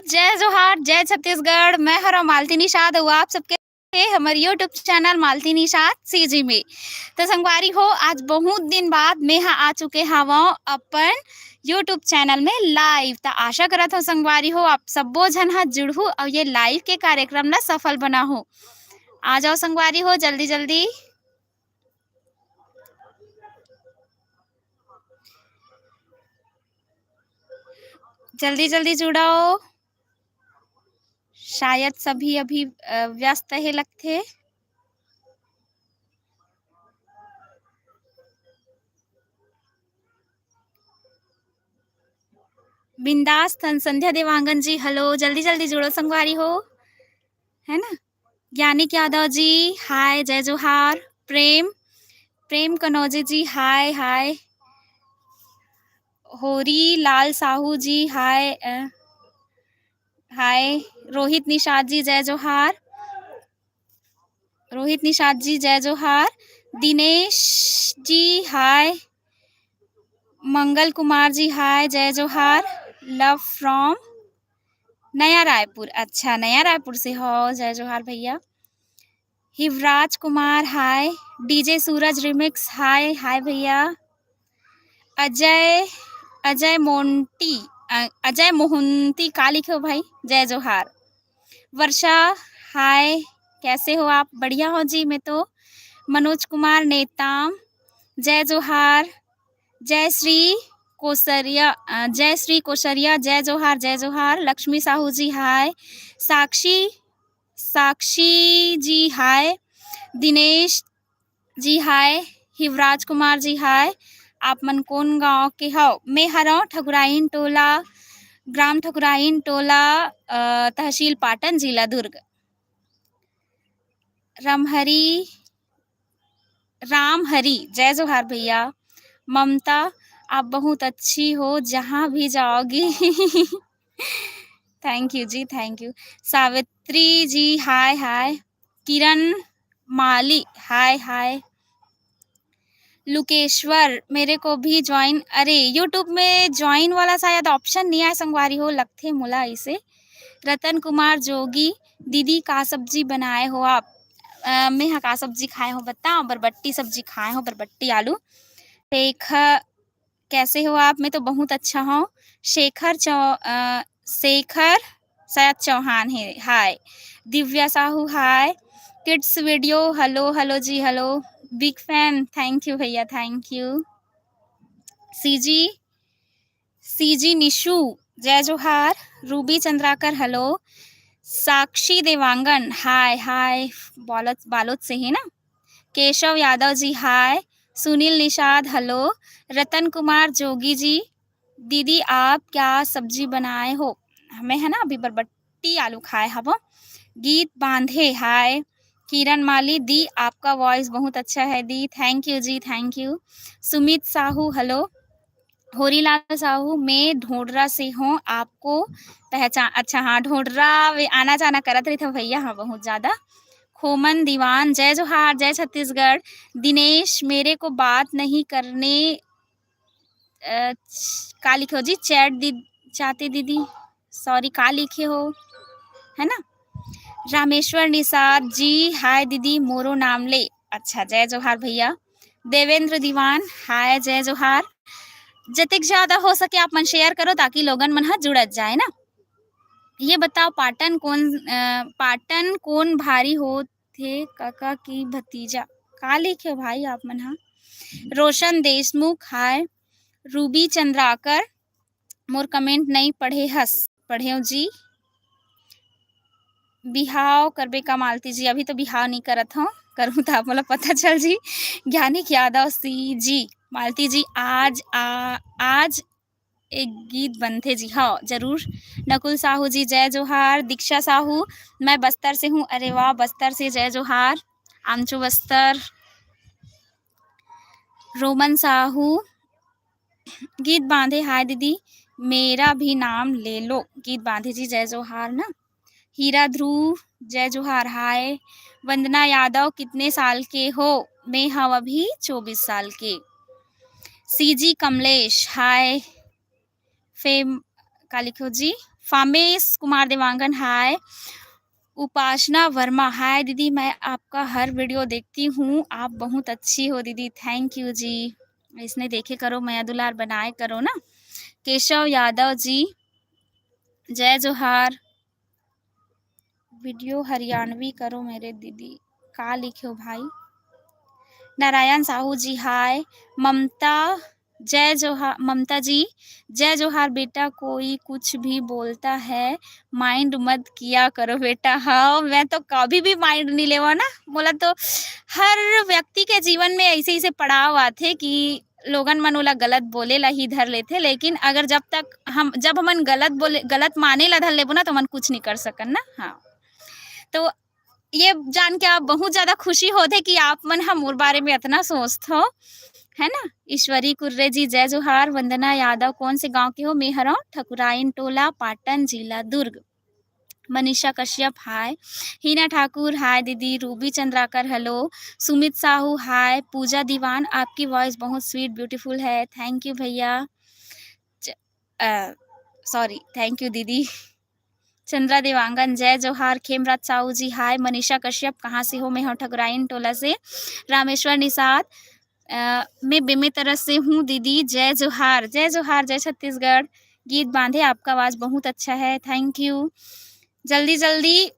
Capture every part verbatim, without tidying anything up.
जय जोहार, जय छत्तीसगढ़। मैं हरव मालती निषाद अउ आप सबके हमर YouTube channel Malti Nishad CG में। तो संगवारी हो, आज बहुत दिन बाद मैं हा आ चुके हावं अपन YouTube चैनल में लाइव। तो आशा करत हूँ संगवारी हो, आप सब्बो झन हा जुड़हू अउ ये लाइव के कार्यक्रम ला सफल बनाहू। आ जाओ संगवारी हो, जल्दी जल्दी, जल्दी जल्दी जुड़ाओ। शायद सभी अभी, अ, व्यस्त हे लगथे। बिंदास थन संध्या देवांगन जी, हेलो, जल्दी जल्दी जुड़ो संगवारी हो, है ना? ज्ञानिक यादव जी, हाय, जय जोहार। प्रेम, प्रेम कनौजे जी, हाय, हाय। होरी लाल साहू जी, हाय, अ, हाय। रोहित निषाद जी, जय जोहार। रोहित निषाद जी, जय जोहार। दिनेश जी, हाय। मंगल कुमार जी, हाय, जय जोहार। Love from नया रायपुर। अच्छा, नया रायपुर से हो, जय जोहार भैया। हिवराज कुमार, हाय। डीजे सूरज रिमिक्स, हाय, हाय भैया। अजय, अजय मोंटी, अ, अजय मोहंती, का लिखे हो भाई? जय जोहार। वर्षा, हाय, कैसे हो आप? बढ़िया हो जी, मैं तो। मनोज कुमार नेताम, जय जोहार। जय श्री कोसरिया, अ, जय श्री कोसरिया, जय जोहार, जय जोहार। लक्ष्मी साहू जी, हाय। साक्षी, साक्षी जी, हाय। दिनेश जी, हाय। हिवराज कुमार जी, हाय। आप मन कोन गांव के हव? मैं हरव ठकुराइन टोला, ग्राम ठकुराइन टोला, अ, तहसील पाटन, जिला दुर्ग। रामहरी, राम हरी, जय जोहार भैया। ममता, आप बहुत अच्छी हो, जहाँ भी जाओगी। Thank you जी, thank you। सावित्री जी, हाय, हाय। किरण माली, हाय, हाय। लुकेश्वर, मेरे को भी join, अरे, YouTube में join वाला शायद option नहीं आए संगवारी हो, लगथे मोला इसे। रतन कुमार जोगी, दीदी, का सब्जी बनाए हो आप? अ, मैं हा का सब्जी खाए हो बताओ, बरबट्टी सब्जी खाए हो, बरबट्टी आलू। शेखर, कैसे हो आप? मैं तो बहुत अच्छा हूँ। शेखर चौ-, अ, शेखर शायद चौहान है, hi. Divya Sahu, hi. Kids video, hello, hello ji, hello. Big fan, thank you भैया, thank you। CG, CG Nishu, जय जोहार। Ruby Chandrakar, hello. Sakshi Dewangan, hi, hi, Balod, Balod से ही ना। केशव यादव जी, हाय। सुनील निषाद, हेलो। रतन कुमार जोगी जी, दीदी, आप क्या सब्जी बनाए हो? हमें है ना, अभी बरबट्टी आलू खाए हवो। गीत बांधे, हाय। किरण माली दी, आपका voice बहुत अच्छा है दी, thank you जी, thank you। Sumit Sahu, hello. Horilal Sahu, मैं ढोडरा से हूँ, आपको पहचान, अच्छा, हाँ, ढोडरा वे आना जाना करत रहिथे भैया, हाँ, बहुत ज्यादा। खोमन दीवान, जय जोहार, जय छत्तीसगढ़। दिनेश, मेरे को बात नहीं करने, अ, का लिखे हो जी, चैट दी, चाहते दीदी, सॉरी, का लिखे हो, है ना? रामेश्वर निषाद जी, हाय दीदी, मोरो नाम ले। अच्छा, जय जोहार भैया। देवेंद्र दीवान, हाय, जय जोहार। जतेक ज्यादा हो सके आप मन share करो, ताकि लोगन मन ह जुड़त जाए ना। ये बताओ, पाटन कोन, अ, पाटन कोन भारी होथे, काका की भतीजा? का लिखे हो भाई आप मन ह? रोशन देशमुख, हाय। रूबी चंद्राकर, मोर comment नहीं पढ़े हस, पढ़ेव जी। बिहाव करबे का मालती जी? अभी तो बिहाव नहीं करत हूँ, करूँ तो आप मोला पता चल जी। ज्ञानिक यादव सी जी, मालती जी, आज आ, आज एक गीत बनथे जी, हाँ, जरूर। नकुल साहू जी, जय जोहार। दीक्षा साहू, मैं बस्तर से हूँ। अरे वाह, बस्तर से जय जोहार। आमचो बस्तर। रोमन साहू, गीत बांधे, हाय दीदी, मेरा भी नाम ले लो। गीत बांधे जी, जय जोहार ना। हीरा ध्रुव, जय जोहार, हाय। वंदना यादव, कितने साल के हो? मैं हव अभी चौबीस साल के। सीजी कमलेश, हाय। फेम, का लिखो जी? फामेश कुमार देवांगन, हाय। उपासना वर्मा, हाय दीदी, मैं आपका हर वीडियो देखती हूँ, आप बहुत अच्छी हो दीदी, थैंक यू जी। इसने देखे करो, मया दुलार बनाए करो ना। केशव यादव जी, जय जोहार। वीडियो हरियाणवी करो मेरे दीदी, का लिखे हो भाई? नारायण साहू जी, हाय। ममता, जय जोहार ममता जी, जय जोहार बेटा। कोई कुछ भी बोलता है, माइंड मत किया करो बेटा। हाँ, मैं तो कभी भी माइंड नहीं लेवा ना। मोला तो हर व्यक्ति के जीवन में ऐसे ऐसे पड़ाव आथे कि लोगन मन ओला गलत बोले ला ही धर लेथे, लेकिन अगर जब तक हम, जब हमन गलत बोले, गलत माने ला धर लेबो ना, तो हमन कुछ नहीं कर सकन ना। हाँ, तो ये जान के आप बहुत ज्यादा खुशी होथे कि आप मन ह मोर बारे में इतना सोचथो, है ना? ईश्वरी कुर्रे जी, जय जोहार। वंदना यादव, कौन से गांव के हो? मैं हरौं ठकुराइन टोला, पाटन, जिला दुर्ग। मनीषा कश्यप, हाय। हिना ठाकुर, हाय दीदी। रूबी चंद्राकर, हेलो। सुमित साहू, हाय। पूजा दीवान, आपकी वॉइस बहुत स्वीट, ब्यूटीफुल है। थैंक यू भैया। च-, अ, सॉरी, थैंक यू दीदी। चंद्रा देवांगन, जय जोहार। खेमराज साहू जी, हाय। मनीषा कश्यप, कहाँ से हो? मैं हूँ ठकुराइन टोला से। रामेश्वर निषाद, अ, मैं बेमेतरा से हूँ दीदी। जय जोहार, जय जोहार, जय छत्तीसगढ़। गीत बांधे, आपका आवाज बहुत अच्छा है, थैंक यू। जल्दी जल्दी,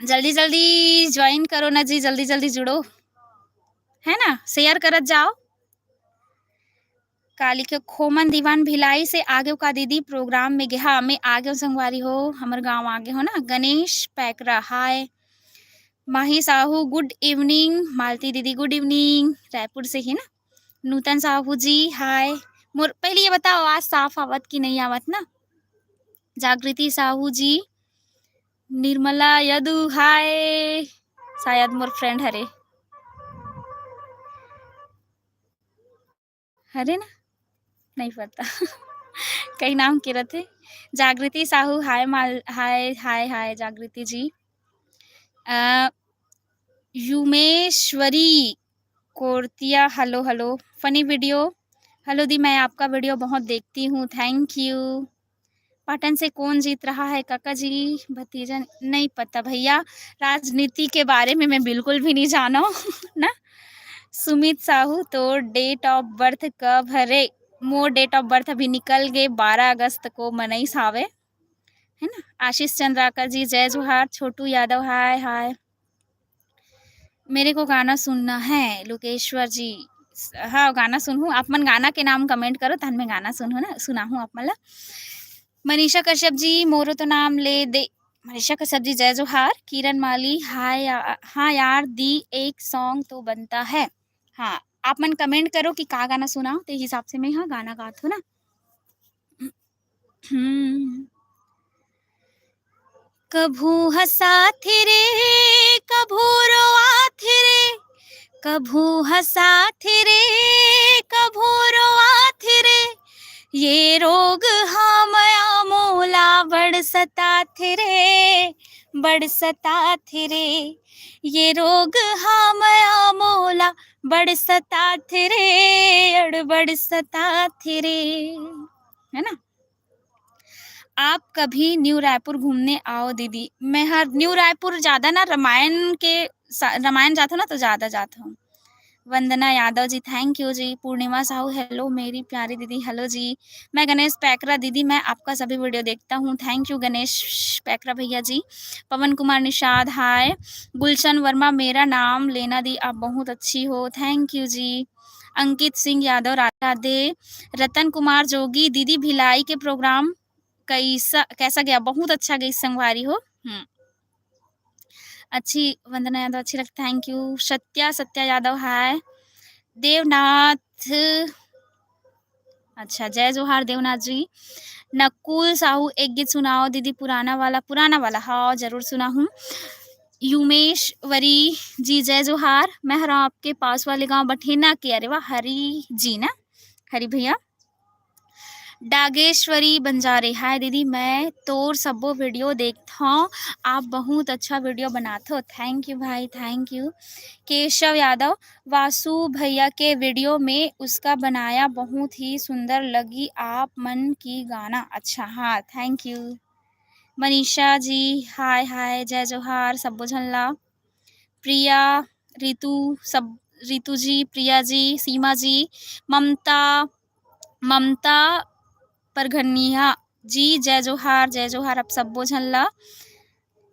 जल्दी जल्दी ज्वाइन करो ना जी, जल्दी जल्दी जुड़ो, है ना, शेयर करत जाओ। का लिखे, खोमन दीवान भिलाई से आगे का दीदी प्रोग्राम में गे? हाँ, मैं आगे संगवारी हो, हमर गांव आगे हो ना। गणेश पैकरा, हाय। माही साहू, गुड इवनिंग। मालती दीदी, गुड इवनिंग, रायपुर से ही ना। नूतन साहू जी, हाय। मोर पहले ये बताओ, आवाज साफ आवत कि नहीं आवत ना? जागृति साहू जी, निर्मला यदु, हाय। शायद मोर फ्रेंड हरे, हरे ना, नहीं पता। कई नाम के रथे। जागृति साहू, हाय माल, हाय, हाय, हाय जागृति जी। अ, Yumeshwari Kortiya, hello, hello. Funny video, hello दी, मैं आपका वीडियो बहुत देखती हूँ, थैंक यू। पाटन से कौन जीत रहा है काका जी? भतीजा, नहीं पता भैया, राजनीति के बारे में मैं बिल्कुल भी नहीं जानो। ना। सुमित साहू, तोर डेट ऑफ बर्थ कब हरे? मोर डेट ऑफ बर्थ अभी निकल गे, बारह अगस्त को मनईस हावे, है ना। आशीष चंद्राकर जी, जय जोहार। छोटू यादव, हाय हाय। मेरे को गाना सुनना है, लोकेश्वर जी। हाँ, गाना सुनहूँ। आप मन गाना के नाम कमेंट करो, तहन मैं गाना सुनहूँ ना, सुनाहूँ आप मन ला। मनीषा कश्यप जी, मोरो तो नाम ले दे। मनीषा कश्यप जी, जय जोहार। किरण माली, हाँ या-, हाँ यार दी, एक सॉन्ग तो बनता है। हाँ, आप मन कमेंट करो कि का गाना सुनाओ, ते हिसाब से मैं, हाँ, गाना गात हूँ ना। हम्म। कभू हंसाथे रे, कभू रोआथे रे, कभू हंसाथे रे, कभू रोआथे रे, ये रोग हा मया मोला बड़ सताथे रे, बड़ सताथे रे, ये रोग हा मया मोला बड़ सताथे रे, अड़ बड़ सताथे रे, है ना। आप कभी न्यू रायपुर घूमने आओ दीदी। मैं हर न्यू रायपुर ज्यादा ना रामायण के सा-, रामायण जात हूँ ना तो ज्यादा जात हूँ। वंदना यादव जी, थैंक यू जी। पूर्णिमा साहू, हेलो मेरी प्यारी दीदी। हेलो जी, मैं गणेश पैकरा दीदी, मैं आपका सभी वीडियो देखता हूँ। थैंक यू गणेश पैकरा भैया जी। पवन कुमार निषाद, हाय। गुलशन वर्मा, मेरा नाम लेना दी, आप बहुत अच्छी हो। थैंक यू जी। अंकित सिंह यादव, राधे राधे। रतन कुमार जोगी, दीदी भिलाई के प्रोग्राम कैसा, कैसा गया? बहुत अच्छा गई संगवारी हो। हम्म, अच्छी, वंदना यादव अच्छी लगती, थैंक यू। सत्या, सत्या यादव, हाय। देवनाथ, अच्छा, जय जोहार देवनाथ जी। नकुल साहू, एक गीत सुनाओ दीदी, पुराना वाला। पुराना वाला, हाँ, जरूर सुनाहूँ। युमेश्वरी जी, जय जोहार। मैं हरौं आपके पास वाले गांव बठेना के। अरे वाह, हरी जी ना, हरी भैया। डागेश्वरी बंजारे, हाय दीदी, मैं तोर सब्बो वीडियो देखथौं, आप बहुत अच्छा वीडियो बनाथो। थैंक यू भाई, थैंक यू। केशव यादव, वासु भैया के वीडियो में उसका बनाया बहुत ही सुंदर लगी आप मन की गाना। अच्छा, हाँ, थैंक यू। मनीषा जी, हाय हाय, जय जोहार, सब्बो झन ला। प्रिया, रितु, सब, रितु जी, प्रिया जी, सीमा जी, ममता, ममता परघनिया जी, जय जोहार, जय जोहार, आप सब्बो झन ला।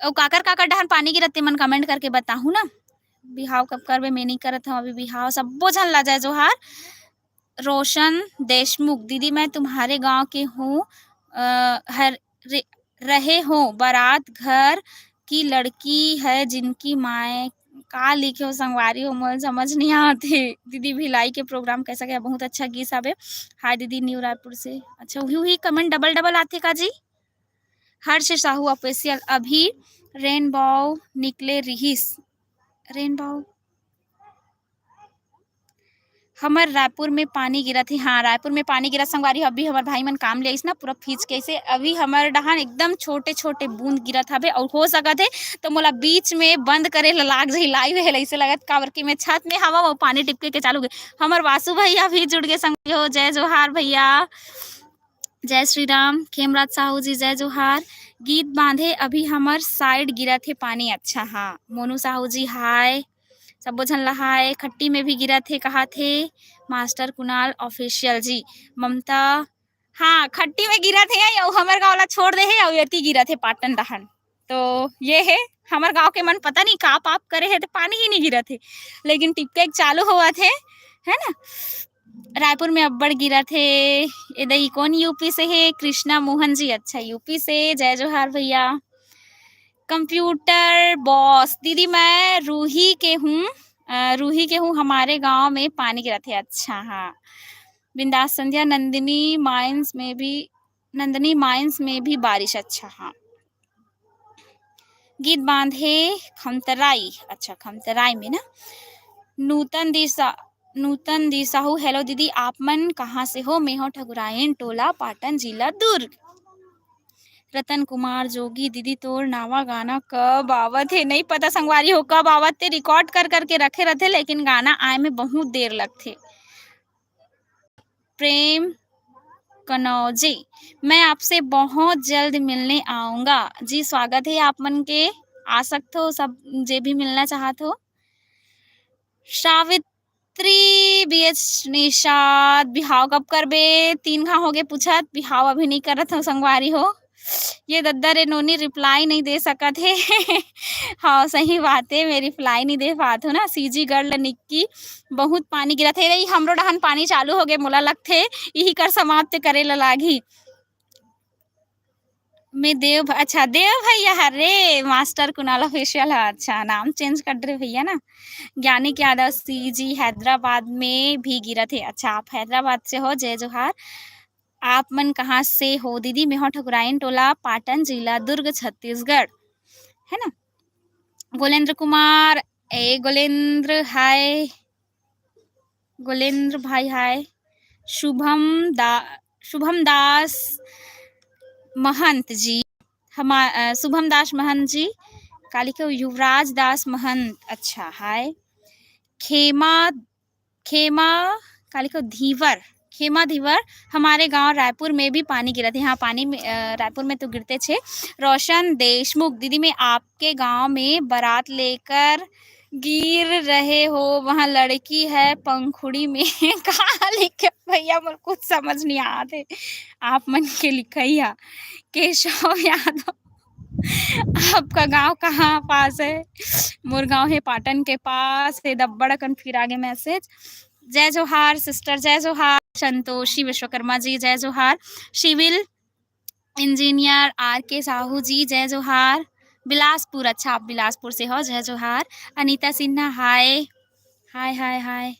अउ काकर काकर डहन पानी गिरत, तेमन comment करके बताहू ना। बिहाव कब करबे, मैं नहीं करत हूँ अभी बिहाव। सब्बो झन ला जय जोहार। रोशन देशमुख, दीदी मैं तुम्हारे गांव के हूँ, अ, हर रे-, रहे हो बारात घर की लड़की है जिनकी माए, का लिखे हो संगवारी हो, मोला समझ नहीं आते। दीदी भिलाई के program कैसा गया? बहुत अच्छा गीत हवे। हाय दीदी, न्यू रायपुर से। अच्छा, वही, वही comment double double आथे का जी? हर्ष साहू official, अभी rainbow निकले रिहिस। Rainbow। हमर रायपुर में पानी गिरत हे। हाँ, रायपुर में पानी गिरत संगवारी हो। अभी हमर भाई मन काम ले आइस ना, पूरा फीज के, ऐसे अभी हमर डहान एकदम छोटे-छोटे बूंद गिरत हवे, और हो सकत हे तो मोला बीच में बंद करे ला लाग जाही live हे, ऐसे लगत, काबर कि मैं छत में हवा, वो पानी टिपके के चालू गे। हमर वासु भैया भी जुड़ गए संगवारी हो। जय जोहार भैया, जय श्री राम। खेमराज साहू जी, जय जोहार। गीत बांधे, अभी हमर side गिरत हे पानी। अच्छा, हाँ, मोनू साहू जी, हाय। सब्बो झन ला हाय। खट्टी में भी गिरत हे, कहाथे मास्टर कुणाल official जी। ममता, हाँ, खट्टी में गिरत हे, अउ हमर गाँव ला छोड़ दे हे, अउ एती गिरत हे पाटन डहन। तो ये हे, हमर गाँव के मन पता नहीं का पाप करे हे, तो पानी ही नहीं गिरत हे, लेकिन टिपके के चालू होवत हे, है ना? रायपुर में अब्बड़ गिरत हे। ए दई, कौन यूपी से हे? कृष्णा मोहन जी, अच्छा, यूपी से। जय जोहार भैया। Computer boss, दीदी मैं रूही के हूँ, अ, रूही के हूँ, हमारे गांव में पानी गिरत हे। अच्छा, हाँ। बिंदास संध्या, नंदिनी mines में भी, नंदिनी mines में भी बारिश। अच्छा, हाँ। गीत बांधे खमतराई, अच्छा, खमतराई में ना। नूतन दिशा, नूतन दी साहू, hello दीदी, आप मन कहाँ से हो? मैं हो ठकुराइन टोला, पाटन, जिला दुर्ग। रतन कुमार जोगी, दीदी तोर नावा गाना कब आवत हे? नहीं पता संगवारी हो कब आवत हे, record कर करके रखे रहथे, लेकिन गाना आए में बहुत देर लगथे। प्रेम कनौजे, मैं आपसे बहुत जल्द मिलने आऊंगा। जी, स्वागत हे आप मन के, आ सकत हो सब, जे भी मिलना चाहत हो। सावित्री बी एच निषाद, बिहाव कब करबे? तीन घांव होगे पूछत, बिहाव अभी नहीं करत हो संगवारी हो। ये दद्दा रे नोनी reply नहीं दे सकत हे। हाँ, सही बात हे, मैं reply नहीं दे पात हूँ ना। सीजी गर्ल निक्की, बहुत पानी गिरत हे। रही, हमरो डहन पानी चालू होगे, मोला लगथे इही कर समाप्त करे ला लागही। मैं देव भ-, अच्छा, देव भैया हरे, मास्टर कुणाल official है। अच्छा, नाम change कर दे भैया ना। ज्ञानिक यादव, सीजी हैदराबाद में भी गिरत हे। अच्छा, आप हैदराबाद से हो, जय जोहार। आप मन कहाँ से हो दीदी? मैं हो ठकुराइन टोला, पाटन, जिला दुर्ग, छत्तीसगढ़, है ना? गोलेंद्र कुमार, ए गोलेंद्र, हाय। गोलेंद्र भाई, हाय। शुभम दा-, शुभम दास महंत जी, हमा-, अ, शुभम दास महंत जी, काली के युवराज दास महंत, अच्छा, हाय। खेमा, खेमा, काली के धीवर, खेमा धीवर, हमारे गांव रायपुर में भी पानी गिरत हे। हाँ, पानी में, अ, रायपुर में तो गिरते छे। रोशन देशमुख, दीदी मैं आपके गांव में बारात लेकर गिर रहे हो, वहाँ लड़की है पंखुड़ी में। का लिखे भैया, मोर कुछ समझ नहीं आत हे आप मन के लिखइया। केशव यादव, आपका गांव कहाँ पास है? मोर गांव है पाटन के पास। ये दब्बड़ अकन फिर आगे message। जय जोहार sister, जय जोहार। संतोषी विश्वकर्मा जी, जय जोहार। सिविल इंजीनियर आर के साहू जी, जय जोहार। बिलासपुर, अच्छा, आप बिलासपुर से हो, जय जोहार। अनीता सिन्हा, हाय, हाय, हाय, हाय।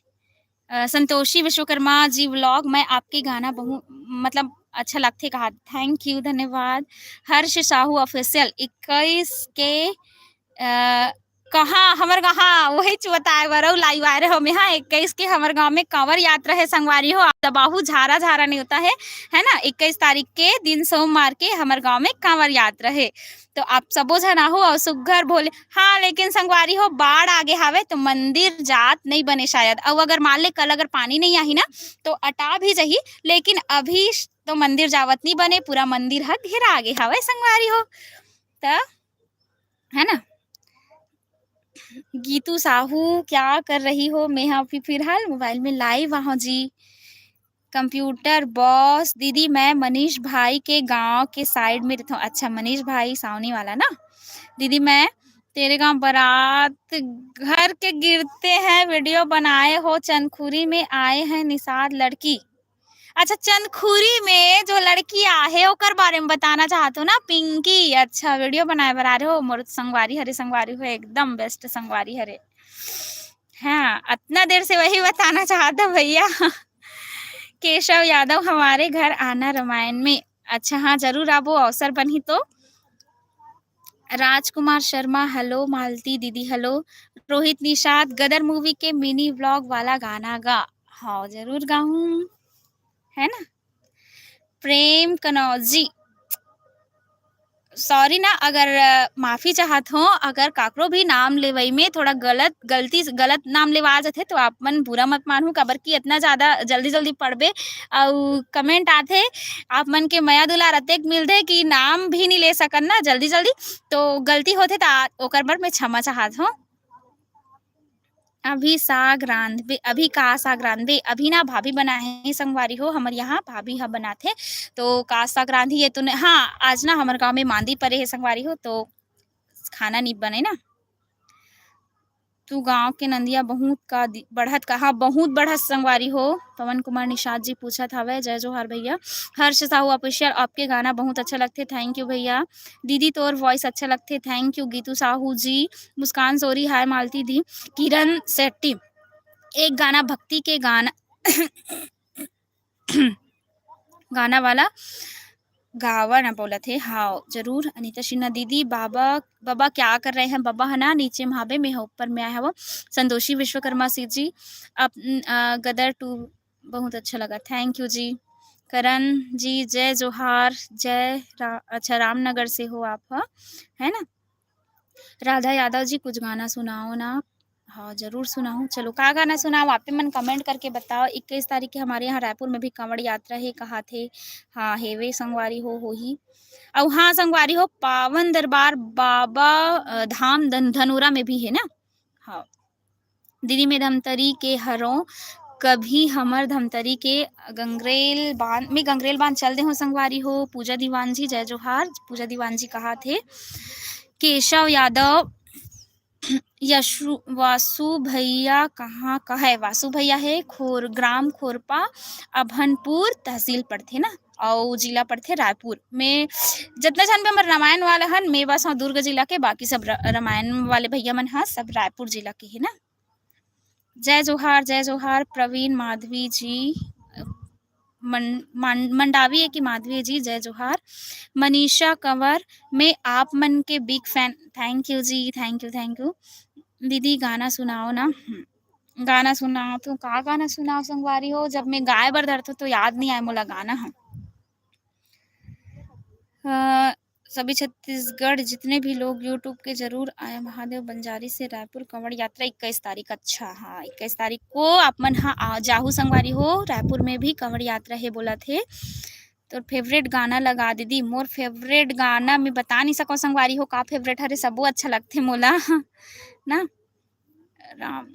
अ, संतोषी विश्वकर्मा जी vlog, मैं आपके गाना बहुत, मतलब, अच्छा लगथे कहा, thank you, धन्यवाद। हर्ष साहू official, इक्कीस के, अ, कहाँ हमर कहाँ वही बताए बर अउ live आए रहे हो। मैं, हाँ, इक्कीस के हमर गांव में कांवर यात्रा है संगवारी हो, दबाहू झारा झारा नहीं होता है, है ना, इक्कीस तारीख के दिन सोमवार के हमर गांव में कांवर यात्रा है। तो आप सबो झन आहू अउ सुग्घर भोले। हाँ, लेकिन संगवारी हो, बाढ़ आगे हावे तो मंदिर जात नहीं बने शायद। अउ अगर मान ले कल अगर पानी नहीं आही ना, तो अटा भी जही, लेकिन अभी श-, तो मंदिर जावत नहीं बने, पूरा मंदिर ह घेरा आगे हवय संगवारी हो। त है ना, गीतू साहू, क्या कर रही हो? मैं हा अभी फिलहाल मोबाइल में लाइव आहो जी। कंप्यूटर बॉस दीदी, मैं मनीष भाई के गांव के साइड में रहता हूँ। अच्छा, मनीष भाई सावनी वाला ना। दीदी, मैं तेरे गांव बारात घर के गिरते हैं वीडियो बनाए हो, चंदखुरी में आए हैं निषाद लड़की। अच्छा, चंदखुरी में जो लड़की आहे ओकर बारे में बताना चाहत हो ना पिंकी। अच्छा, वीडियो बनाए बर आ रहे हो, मोर संगवारी हरे, संगवारी हो, एकदम बेस्ट संगवारी हरे। हाँ, अतना देर से वही बताना चाहत हो भैया। केशव यादव, हमारे घर आना रामायण में। अच्छा, हाँ, जरूर आबो, अवसर बनही तो। राजकुमार शर्मा, हेलो। मालती दीदी, हेलो। रोहित निषाद, गदर मूवी के मिनी व्लॉग वाला गाना गा। हाँ, जरूर गाऊं, है ना। प्रेम कनौजी, सॉरी ना, अगर अ, माफी चाहत हो, अगर काकरो भी नाम लेवई में थोड़ा गलत, गलती से गलत नाम लेवा जाथे तो आप मन बुरा मत मानहू, काबर कि इतना ज्यादा जल्दी जल्दी पढ़बे अउ कमेंट आथे, आप मन के मया दुलार अतेक मिलथे कि नाम भी नहीं ले सकन ना जल्दी जल्दी, तो गलती होथे त आ- ओकर बर मैं क्षमा चाहत हूँ। अभी साग रांधबे, अभी का साग रांधबे? अभी ना भाभी बनाए हे संगवारी हो, हमर यहाँ भाभी ह बनाथे। तो का साग रांधी ये तो नहीं, हाँ, आज ना हमर गांव में मांदी परे हे संगवारी हो, तो खाना नहीं बने ना। तू गांव के नंदिया बहुत का दि- बढ़त का? हाँ, बहुत बढ़त संगवारी हो। पवन कुमार निषाद जी पूछत हवे। जय जोहार भैया। हर्ष साहू ऑफिशियल, आपके गाना बहुत अच्छा लगथे, थैंक यू भैया। दीदी तोर वॉइस अच्छा लगथे, थैंक यू। गीतू साहू जी, मुस्कान सोरी, हाय मालती दी। किरण शेट्टी, एक गाना भक्ति के गाना गाना वाला गावा ना बोलत हे। हाँ, जरूर। अनिता सिन्हा दीदी, बाबा, बाबा क्या कर रहे हैं? बाबा है ना नीचे में हावे, मैं ऊपर में आया हूँ। Santoshi Vishwakarma Singh ji, up, uh, Gadar to बहुत अच्छा लगा, थैंक यू जी। करण जी, जय जोहार, जय रा-, अच्छा, रामनगर से हो आप, हाँ, है ना? राधा यादव जी, कुछ गाना सुनाओ ना। हाँ, जरूर सुनाहूँ। चलो, का गाना सुनाओ? आप मन कमेंट करके बताओ। इक्कीस तारीख के हमारे यहाँ रायपुर में भी कांवड़ यात्रा हे, कहा थे। हाँ, हेवे संगवारी हो, होही। अउ हाँ, संगवारी हो, पावन दरबार बाबा, अ, धाम धन-, धनोरा में भी हे ना? हाँ। दीदी, मैं धमतरी के हरों, कभी हमर धमतरी के गंगरेल बांध, मैं गंगरेल बांध चल दे हूँ संगवारी हो। पूजा दीवान जी, जय जोहार। पूजा दीवान जी कहा थे। केशव यादव, यशु, वासु भैया कहाँ का है? वासु भैया है खोर, ग्राम खोरपा, अभनपुर तहसील पड़थे ना, अउ जिला पड़थे रायपुर। में जितना झन भी हमर रामायण वाला हन, मैं बस हूँ दुर्ग जिला के, बाकी सब र-, रामायण वाले भैया मन ह सब रायपुर जिला के है ना। जय जोहार, जय जोहार प्रवीण माधवी जी, मन-, मन-, मंडावी है कि माधवी जी, जय जोहार। मनीषा कंवर, मैं आप मन के बिग फैन, थैंक यू जी, थैंक यू, थैंक यू। दीदी, गाना सुनाओ ना। हम्म, गाना सुनाओ तो का गाना सुनाओ संगवारी हो, जब मैं गाय बर धरथो तो याद नहीं आए मोला गाना ह। अ, सभी छत्तीसगढ़ जितने भी लोग YouTube के जरूर आए। महादेव बंजारी से रायपुर कांवड़ यात्रा इक्कीस तारीख। अच्छा, हाँ, इक्कीस तारीख को आप मन हा आ, जाहू संगवारी हो, रायपुर में भी कांवड़ यात्रा हे बोलत हे। तोर फेवरेट गाना लगा दीदी। मोर फेवरेट गाना मैं बता नहीं सकूँ संगवारी हो, का फेवरेट हरे, सबो अच्छा लगथे मोला ना। राम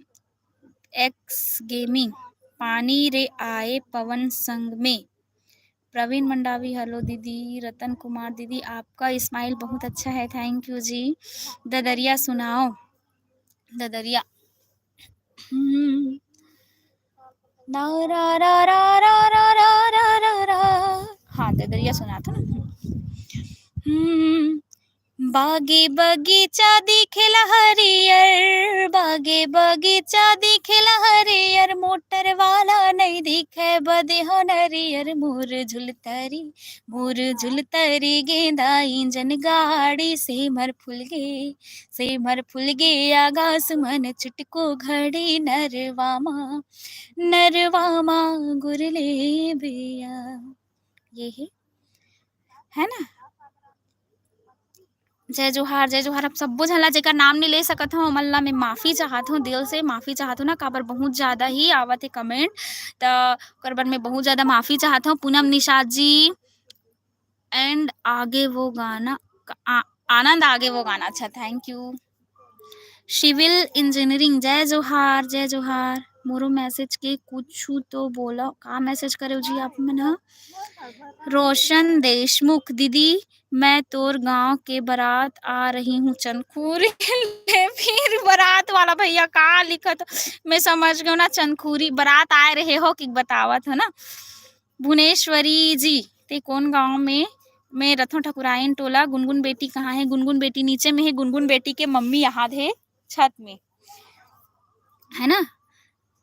एक्स गेमिंग, पानी रे आए पवन संग में। प्रवीण मंडावी, हेलो दीदी। रतन कुमार दीदी, आपका स्माइल बहुत अच्छा है, थैंक यू जी। ददरिया सुनाओ, ददरिया। हम्म। ना रा रा रा रा रा रा रा रा रा। हाँ, ददरिया सुनाथों ना। हम्म। बागे बगीचा दिखेला हरियर, बागे बगीचा दिखेला हरियर, मोटर वाला नहीं दिखे बदे हो नरियर। मोर झुलतरी, मोर झुलतरी गेंदा इंजन गाड़ी, सेमर फूल गे, सेमर फूल गे आगास मन चुटको घड़ी। नरवा मा, नरवा मा गुरले बिया। ये है, है ना? जय जोहार, जय जोहार। आप सब्बो झन ला, जेकर नाम नहीं ले सकत हूँ, ओमन ला मैं माफी चाहत हूँ, दिल से माफी चाहत हूँ ना, काबर बहुत ज्यादा ही आवत है comment, त ओकर बर मैं बहुत ज्यादा माफी चाहत हूँ। पूनम निषाद जी and आगे वो गाना, आ, आनंद आगे वो गाना। अच्छा, thank you। Civil engineering, जय जोहार, जय जोहार। मोरो message के कुछ तो बोला, का message करे जी आप मन ह? रोशन देशमुख, दीदी मैं तोर गांव के बरात आ रही हूँ चंदखुरी। ले फिर बरात वाला भैया का लिखत हो? मैं समझ गयो ना, चंदखुरी बरात आए रहे हो कि बतावत हो ना। भुवनेश्वरी जी, ते कौन गांव में? मैं रथों ठकुराइन टोला। गुनगुन बेटी कहाँ है? गुनगुन बेटी नीचे में है, गुनगुन बेटी के मम्मी यहाँ है छत में, है ना?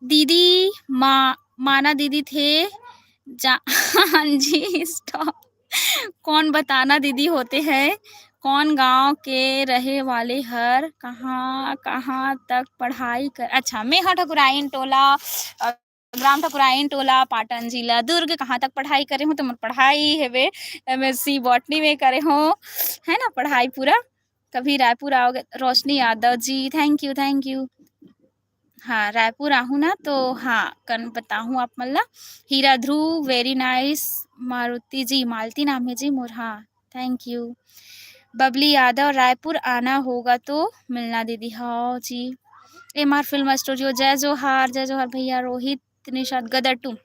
दीदी मा-, माना दीदी थे जा-, हाँ जी, stop। कौन बताना दीदी होते हैं, कौन गांव के रहे वाले हर, कहाँ कहाँ तक पढ़ाई कर, अच्छा, मैं हा ठकुराइन टोला, अ, ग्राम ठकुराइन टोला, पाटन जिला दुर्ग, कहाँ तक पढ़ाई करे हूँ? तो मोर पढ़ाई हेवे, MSc botany में करे हूँ, है ना, पढ़ाई पूरा। कभी रायपुर आओगे? रोशनी Yadav ji, thank you, thank you। हाँ, रायपुर आहूँ ना तो हाँ, कन बताहूँ आप मन ला। हीरा ध्रुव, very nice। मारुति जी, मालती नाम है जी मोर, हाँ, thank you। बबली यादव, रायपुर आना होगा तो मिलना दीदी। हाँ जी, एमआर फिल्म स्टूडियो, जय जोहार, जय जोहार भैया। रोहित निषाद, गदर टू।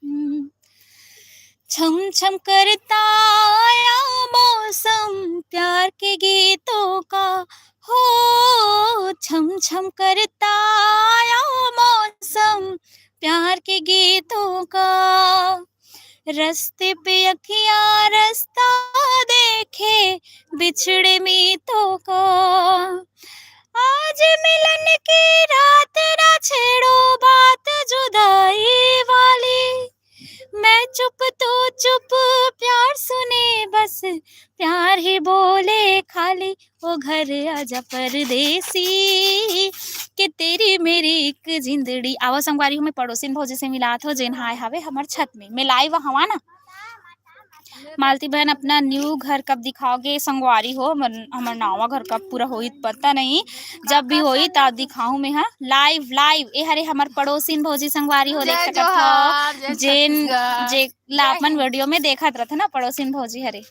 हम्म। छम छम करता आया मौसम प्यार के गीतों का, हो छम छम करता आया मौसम प्यार के गीतों का। रस्ते पे अखियां रास्ता देखे बिछड़े मीतों का। आज मिलन की रात ना छेड़ो बात जुदाई वाली। मैं चुप तू चुप प्यार सुने बस, प्यार ही बोले खाली। ओ घर आजा परदेसी, के तेरी मेरी एक जिंदड़ी। आवा संगवारी हो, मैं पड़ोसिन भौजी से मिलात हो, जेन हा आए हावे हमर छत में। मैं live हवा ना। मालती बहन, अपना new घर कब दिखाओगे संगवारी हो? हमर, हमर नावा घर कब पूरा होई पता नहीं, जब भी होई ता दिखाऊं मैं हा live, live। ए हरे हमर पड़ोसिन भौजी संगवारी हो, देख जय सकत जोहार, हो, जय जेन छत्तीसगढ़। जे ला अपन video में देखत रथे ना पड़ोसिन भौजी हरे।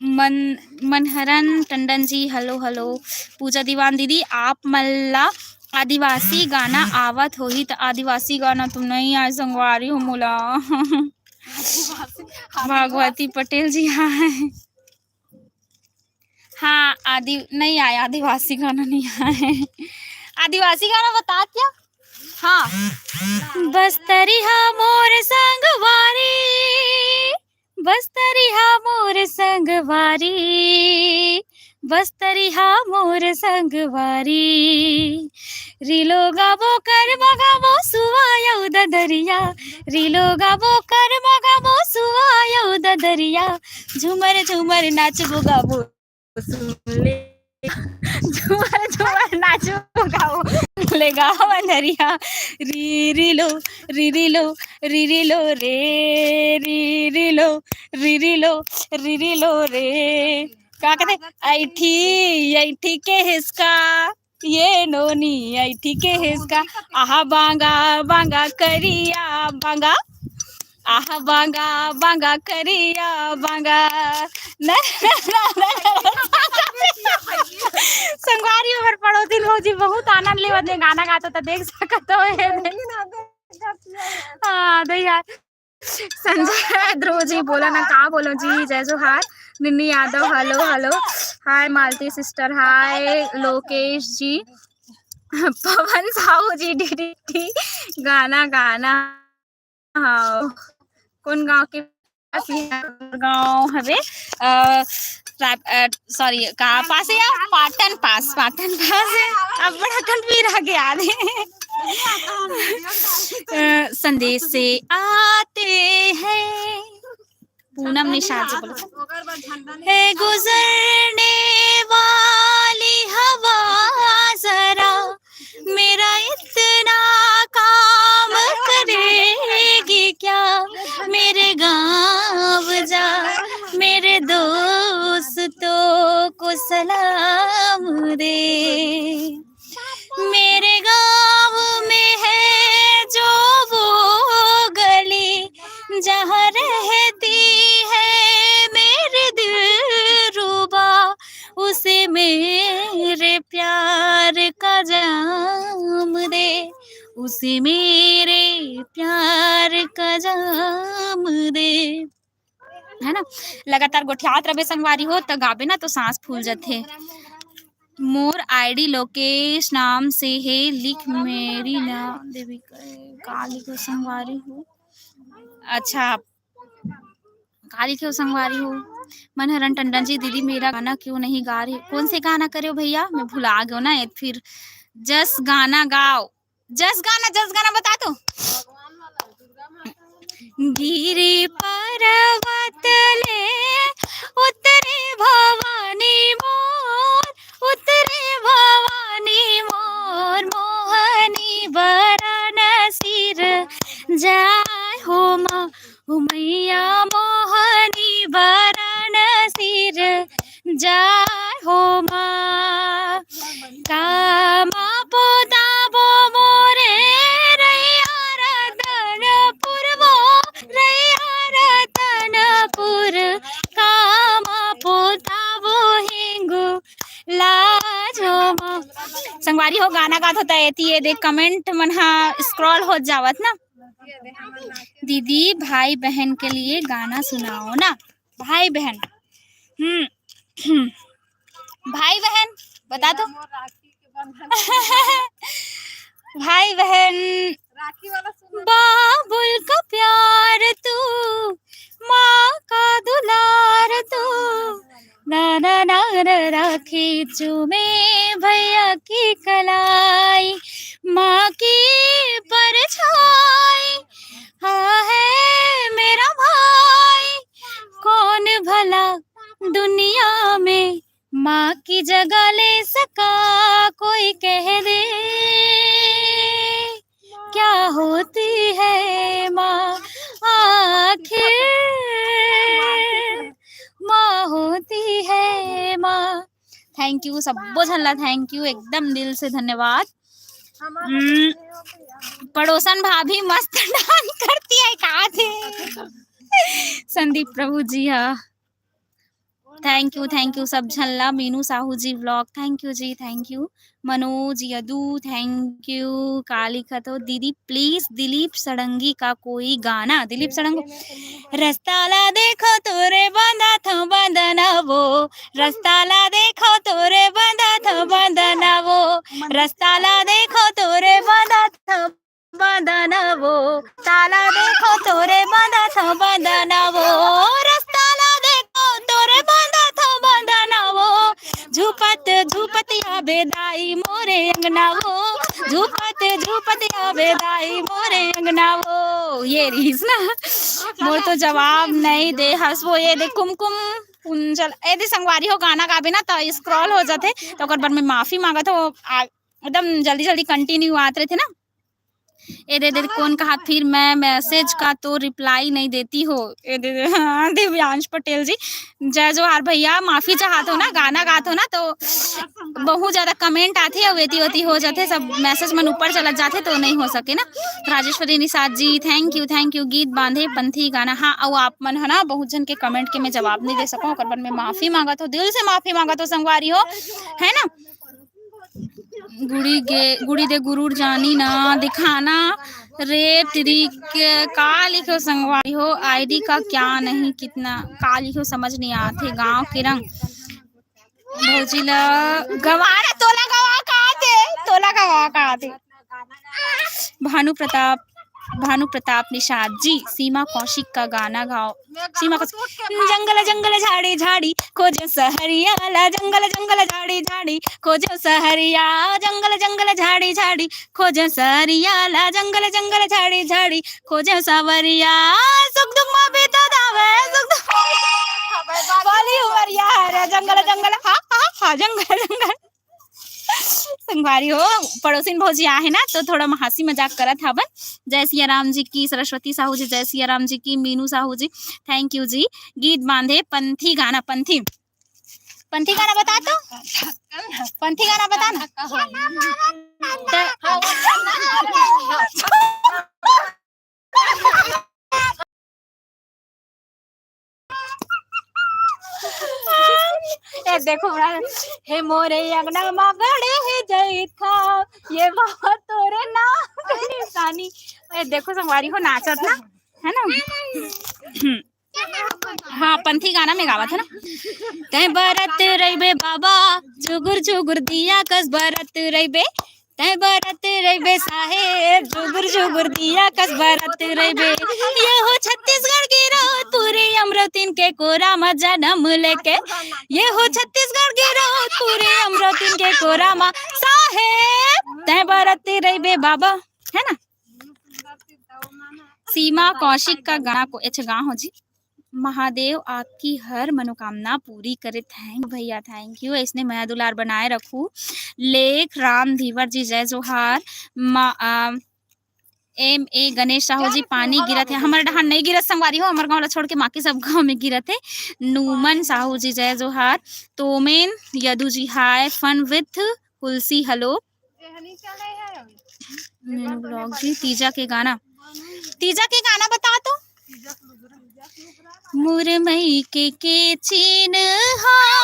मन, मनहरन टंडन जी, hello, hello। पूजा दीवान दीदी, आप मन ला आदिवासी गाना आवत होही त? आदिवासी गाना तो नहीं आए संगवारी हो मोला। भागवती पटेल जी, हाँ। हाँ, आदि-, नहीं आया, आदिवासी गाना नहीं आया है। आदिवासी गाना बता क्या? हाँ। बस्तरी हा मोर संगवारी, बस्तरी हा मोर संगवारी, बस्तरी हा मोर संगवारी। रिलो गाबो कर मगाबो सुवा यौ ददरिया, रिलो गाबो कर मगाबो सुवा यौ ददरिया, झूमर झूमर नाचबो गाबो सुन ले। झूमर झूमर नाचो गाओ, ले गाओ अंधरिया। री री लो, री री लो, री री लो रे, री री लो, री री लो, री री लो रे। का कहते? ऐठी, ऐठी के हिसका, ये नोनी ऐठी के हिसका। आहा बांगा, बांगा करिया बांगा, आहा बांगा, बांगा करिया बांगा। न, न, न, न, न। संगवारी, हमर पड़ोसिन भौजी बहुत आनंद लेवत हे गाना गात हे, त देख सकत हो एदे। हाँ, दे यार। संजय ध्रुव जी, बोला ना, का बोलो जी, जय जोहार। Ninni Yadav, hello, hello। Hi Malti sister, hi Lokesh ji. Pawan Sahu ji, DDT गाना, गाना। हाँ, कौन गांव के पास ये गांव हवे? अ, राय-, अ, sorry, का पास है यार? पाटन पास, पाटन पास है। अब बड़ा confuse हो गया आदमी। अ, संदेश से आते हैं। पूनम निषाद जी बोलो। हे गुजरने वाली हवा जरा, मेरा इतना काम करेगी क्या? मेरे सलाम दे। मेरे गांव में है जो वो गली, जहां रहती है मेरी दिलरुबा, उसे मेरे प्यार का जाम दे, उसे मेरे प्यार का जाम दे। है ना, लगातार गोठियात रबे संगवारी हो, त गाबे ना तो सांस फूल जथे। मोर आईडी लोकेश नाम से हे, लिख मेरी ना देवी का लिखो संगवारी हो। अच्छा, का लिखे हो संगवारी हो? मनहरन टंडन जी, दीदी मेरा गाना क्यों नहीं गा रहे? कौन से गाना करे हो भैया? मैं भुला गयो ना। ए फिर जस गाना गाओ, जस गाना, जस गाना बता तो। गिरी पर्वत ले उतरे भवानी मोर, उतरे भवानी मोर, मोहनी बरन सिर जाय हो माँ, ओ मैया मोहनी बरन सिर जाय हो माँ। कामा पोताबो मोरे रैया रतनपुर वो, रैया रतनपुर। कामा पोताबो हिंगू लाज हो माँ। संगवारी हो, गाना गात होता एती, ये देख कमेंट मन हा स्क्रॉल हो जावत ना। दीदी भाई बहन के लिए गाना सुनाओ ना। भाई बहन, हम्म, भाई बहन बता दो। भाई बहन, राखी वाला सुन। बाबुल का प्यार तू, माँ का दुलार तू, ना ना ना ना राखी चूमे भैया की कलाई, माँ की परछाई हाँ है मेरा भाई। कौन भला दुनिया में माँ की जगह ले सका, कोई कह दे क्या होती है माँ आखिर, माँ होती है माँ। थैंक यू सब्बो झन ला, थैंक यू, एकदम दिल से धन्यवाद। हम्म, पड़ोसन भाभी मस्त डांस करती है, का थे? संदीप प्रभु जी हा। थैंक यू, थैंक यू सब झन ला। Meenu Sahu ji vlog, thank you जी, thank you. Manoj Yadu, thank you. का लिखत हो दीदी? प्लीज दिलीप षडंगी का कोई गाना। दिलीप षडंगी। रस्ता ला देखो तोरे बंदा थो बंदना वो, रस्ता ला देखो तोरे बंदा थो बंदना वो, रस्ता ला देखो तोरे बंदा थो बंदना वो, ताला देखो तोरे बंदा थो बंदना वो, रस्ता ला देखो तोरे बंदा थो बंदना वो, झूपत झूपत आबे दाई मोरे अंगना वो, झूपत झूपत आबे दाई मोरे अंगना वो। ये रहीस ना, मोर तो जवाब नहीं दे हस वो। ये देख कुमकुम पुंजल, यदि संगवारी हो गाना गाबे ना तो स्क्रॉल हो जाथे, तो ओकर बर मैं माफी मांगत हो। आ, एकदम जल्दी जल्दी कंटिन्यू आत रहथे ना। ए दे दे, कौन कहा फिर मैं मैसेज का तो रिप्लाई नहीं देती हो? ए दे दे, हाँ, दिव्यांश पटेल जी, जय जोहार भैया। माफी चाहत हो ना, गाना गात हो ना तो बहुत ज्यादा कमेंट आथे, अउ एती ओती हो जाथे, सब मैसेज मन ऊपर चलत जाथे तो नहीं हो सके ना। Rajeshwari Nishad ji, thank you, thank you. गीत बांधे पंथी गाना, हाँ, अउ आप मन है ना बहुत झन के कमेंट के मैं जवाब नहीं दे सकूँ, ओकर बर मैं माफी मांगत हो, दिल से माफी मांगत हो संगवारी हो, है ना। गुड़ी गे, गुड़ी दे गुरूर जानी ना दिखाना रे ट्रिक। का लिखो संगवारी हो, आईडी का क्या नहीं कितना, का लिखो समझ नहीं आते। गांव के रंग भौजी ला गवाना, तोला गवा का दे, तोला गवा का दे। भानु प्रताप, भानु प्रताप निषाद जी, सीमा कौशिक का गाना गाओ। सीमा कौशिक। जंगल जंगल झाड़ी झाड़ी खोजे सहरिया ला, जंगल जंगल झाड़ी झाड़ी खोजे सहरिया, जंगल जंगल झाड़ी झाड़ी खोजे सहरिया ला, जंगल जंगल झाड़ी झाड़ी खोजे सावरिया। सुख दुख मा बीता दावे, सुख दुख मा बीता दावे। बोली उमरिया रे, जंगल जंगल, हा हा हा, जंगल जंगल। संगवारी हो, पड़ोसिन भौजी आहे ना, तो थोड़ा हंसी मजाक करत हवन। जय सिया राम जी की, सरस्वती साहू जी, जय सिया राम जी की, मीनू साहू जी, थैंक यू जी। गीत बांधे पंथी गाना, पंथी। पंथी गाना बता तो, पंथी गाना बता ना। त- ए देखो बड़ा, हे मोरे अंगना मा गड़े हे जैथा, ये बाबा तोरे नाम के निशानी। ए देखो संगवारी हो नाचत ना, है ना? हाँ, पंथी गाना में गावत है ना। तै बरत रहिबे बाबा, जुगुर जुगुर दिया कस बरत रहिबे, तै बरत रहिबे साहेब, जुगुर जुगुर दिया कस बरत रहिबे। ये हो छत्तीसगढ़ गिरो तूरे अमरौतिन के कोरा मा जनम लेके, ये हो छत्तीसगढ़ गिरो तूरे अमरौतिन के कोरा मा साहेब, तै बरत रहिबे बाबा, है ना? सीमा कौशिक का गाना को, अच्छा, गाँव हो जी। महादेव आपकी हर मनोकामना पूरी करे। थैंक भैया, थैंक यू। इसने मया दुलार बनाए रखू। लेख राम धीवर जी, जय जोहार। मा-, आ, एम ए गणेश साहू जी, पानी गिरत है। हमर डहान नहीं गिरत संगवारी हो, हमर गाँव ला छोड़ के बाकी सब गाँव में गिरत है। नूमन साहू जी, जय जोहार। तोमेन यदु जी, हाय। फन विथ कुलसी, हेलो। मीनू ब्लॉग जी, तीजा के गाना, तीजा के गाना बता तो। मुरमई के के चीन हा,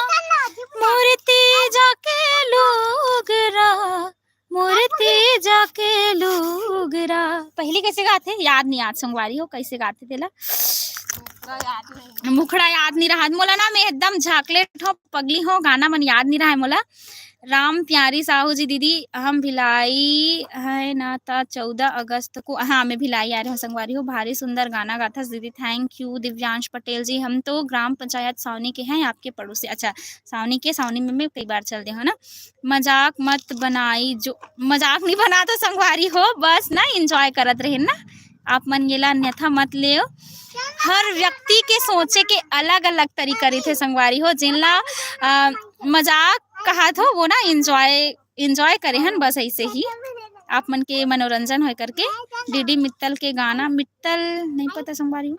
मोर तीजा के लुगरा, मोर तीजा के लुगरा। पहली कैसे गाथे, याद नहीं आज संगवारी हो, कैसे गाथे तेला। मुखड़ा याद नहीं रहा मोला ना, मैं एकदम झाकलेट हो, पगली हो, गाना मन याद नहीं रहा है मोला। राम प्यारी साहू जी, दीदी हम भिलाई है ना, ता चौदह अगस्त को, हाँ, मैं भिलाई आ रहे हूँ संगवारी हो। भारी सुंदर गाना गाथस दीदी, थैंक यू। दिव्यांश पटेल जी, हम तो ग्राम पंचायत सावनी के हैं, आपके पड़ोसी। अच्छा, सावनी के, सावनी में मैं कई बार चल दे हो ना। मजाक मत बनाई, जो मजाक नहीं बनाता संगवारी हो, बस ना एंजॉय करत रहे ना, आप मन येला अन्यथा मत लेव। हर व्यक्ति के सोचे के अलग-अलग तरीका रहिथे संगवारी हो, जेन ला, अ, मजाक कहत हो, वो ना एंजॉय, एंजॉय करे हन बस ऐसे ही। आप मन के मनोरंजन होय करके। डीडी मित्तल के गाना, मित्तल नहीं पता संगवारी हो।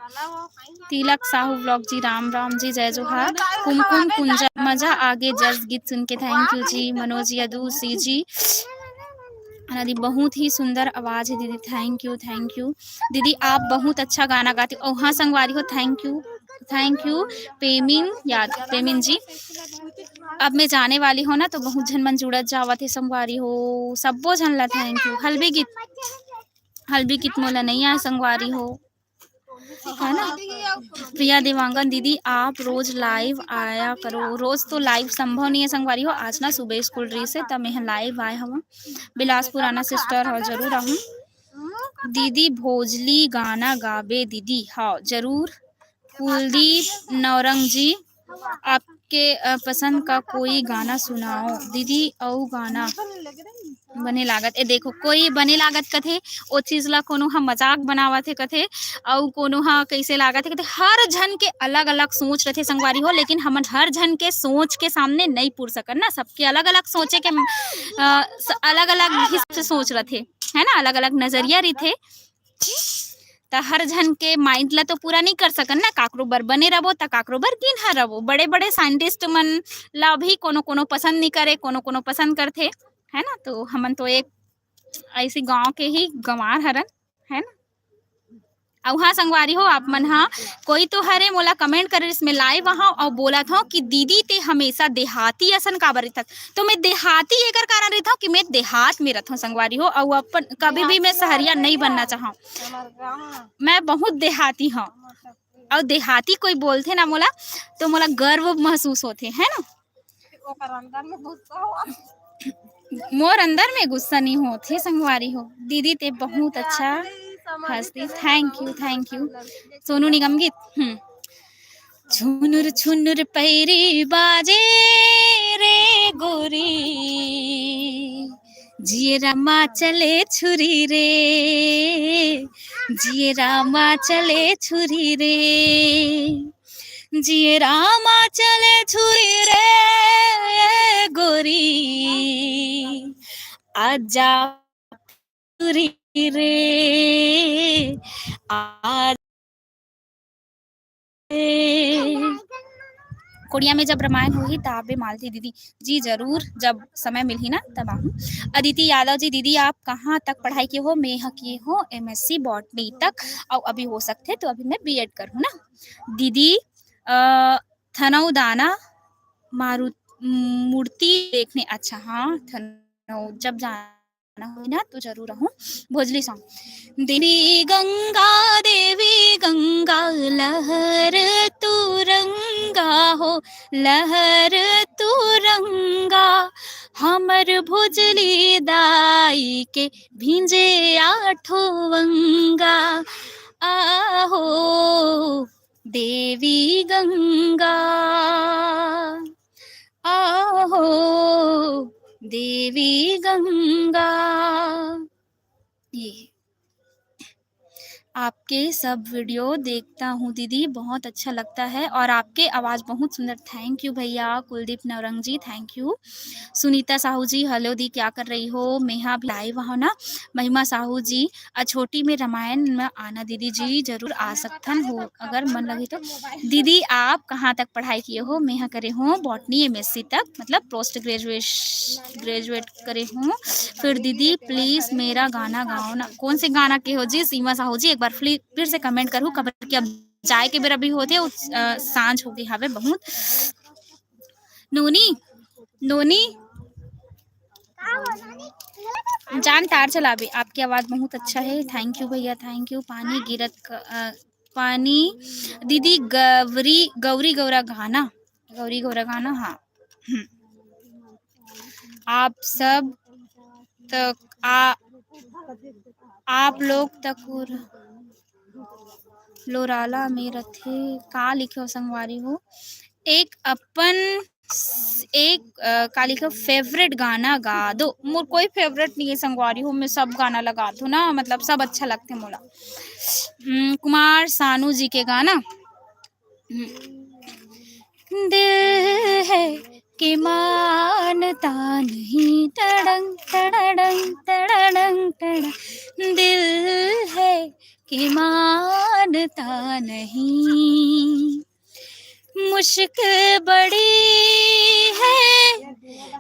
तिलक साहू ब्लॉग जी, राम राम जी, जय जोहार। कुमकुम कुंजा, मजा आगे जस गीत सुन के, थैंक यू जी। मनोज यदु सी जी, अना दी, बहुत ही सुंदर आवाज है दीदी, थैंक यू, थैंक यू। दीदी आप बहुत अच्छा गाना गाती हो। हाँ संगवारी हो, थैंक यू, थैंक यू। पेमिन याद, पेमिन जी, अब मैं जाने वाली हूँ ना, तो बहुत झन मन जुड़त जावत है संगवारी हो, सब्बो झन ला थैंक यू। हल्बी गीत, हल्बी गीत मोला नहीं आए संगवारी हो, है ना? प्रिया देवांगन दीदी, आप रोज लाइव आया करो। रोज तो लाइव संभव नहीं है संगवारी हो, आज ना सुबह स्कूल रही से तब मैं लाइव आए हूँ। बिलासपुर आना सिस्टर हो, जरूर आऊँ। दीदी भोजली गाना गाबे दीदी, हाँ जरूर। कुलदीप नौरंग जी, आपके, अ, पसंद का कोई गाना सुनाओ दीदी। अउ गाना बने लागत, ए देखो, कोई बने लागत कथे, ओ चीज ला कोनो ह मजाक बनावत हे कथे, अउ कोनो ह कैसे लागत हे कथे। हर झन के अलग-अलग सोच रथे संगवारी हो, लेकिन हमन हर झन के सोच के सामने नइ पुर सकन ना। सबके अलग-अलग सोचे के, अ, स-, अलग-अलग हिसाब से सोच रथे, है ना, अलग-अलग नजरिया रहिथे। त हर झन के माइंड ला तो पूरा नहीं कर सकन ना, काकरो बर बने रबो त काकरो बर गिनहा रबो। बड़े-बड़े साइंटिस्ट मन ला भी कोनो-कोनो पसंद नहीं करे, कोनो-कोनो पसंद करथे, है ना? तो हमन तो एक ऐसे गांव के ही गंवार हरन, है ना? अउ हाँ संगवारी हो, आप मन हा कोई तो हरे मोला कमेंट करे, इसमें लाइव आहा अउ बोलत हो कि दीदी ते हमेशा देहाती असन काबर रहिथस। तो मैं देहाती एकर कारण रहिथव कि मैं देहात में रहिथव संगवारी हो, अउ अपन कभी भी मैं सहरिया नहीं बनना चाहव। मैं बहुत देहाती हव, अउ देहाती कोई बोलथे ना मोला, तो मोला गर्व महसूस होथे, है ना? मोर अंदर में गुस्सा नहीं होथे संगवारी हो। दीदी ते बहुत अच्छा हंसती। Thank you, thank you. Sonu Nigam गीत। हम्म। छुनुर छुनुर पैरी बाजे रे गोरी, जियरा मा चले छुरी रे, जियरा मा चले छुरी रे, जियरा मा चले छुरी रे गोरी, आजा छुरी रे, आजा। कोड़िया में जब रामायण होही, तबे मालती दीदी। जी, जरूर, जब समय मिलही ना, तब आहूँ। अदिति यादव जी, दीदी, आप कहाँ तक पढ़ाई किए हो? मैं ह किए हो एमएससी बॉटनी तक, अउ अभी हो सकथे, तो अभी मैं बीएड करहूँ ना। दीदी, अ, थनौदाना मारु-, मूर्ति देखने, अच्छा, हाँ, थनौ-, जब जाना होही ना, तो जरूर आहूँ। भोजली सॉन्ग। देवी गंगा, देवी गंगा, लहर तुरंगा हो, लहर तुरंगा, हमर भोजली दाई के भींजे आठो अंगा। आहो देवी गंगा, आहो देवी गंगा। ये आपके सब वीडियो देखता हूँ दीदी, बहुत अच्छा लगता है और आपके आवाज़ बहुत सुंदर। थैंक यू भैया। Kuldeep Navrang ji, thank you. Sunita Sahu ji, hello दी, क्या कर रही हो? मैं हा भी लाइव हूँ ना। महिमा साहू जी, अछोटी में रामायण में आना दीदी जी, जरूर आ सकथन हो अगर मन लगे तो। दीदी, आप कहाँ तक पढ़ाई किए हो? मैं हा करे हूँ बॉटनी एमएससी तक, मतलब पोस्ट ग्रेजुएश-, ग्रेजुएट करे हूँ। फिर दीदी, प्लीज मेरा गाना गाओ ना। कौन से गाना के हो जी? सीमा साहू जी, एक बार फ्ली-, फिर से कमेंट करूँ, काबर कि अब जाए के बेरा भी होथे, अउ, अ, सांझ हो गई हवे बहुत। नोनी, नोनी, जान तार चलाबे, आपकी आवाज बहुत अच्छा है। थैंक यू भैया, थैंक यू। पानी गिरत क-, अ, पानी, दीदी, गौरी, गौरी गौरा गाना, गौरी गौरा गाना, हाँ। हम्म। आप सब तक आ, आप लोग तक उर-, लोराला में रथे, का लिखे हो संगवारी हो? एक अपन, एक, अ, का लिखे हो, फेवरेट गाना गा दो। मोर कोई फेवरेट नहीं है संगवारी हो, मैं सब गाना लगाथों ना, मतलब सब अच्छा लगथे मोला। हम्म, कुमार सानू जी के गाना। हम्म। दिल है कि मानता नहीं, टड़ंग, टड़ंग, टड़ंग, टड़ंग। दिल है कि मानता नहीं, मुश्क बड़ी है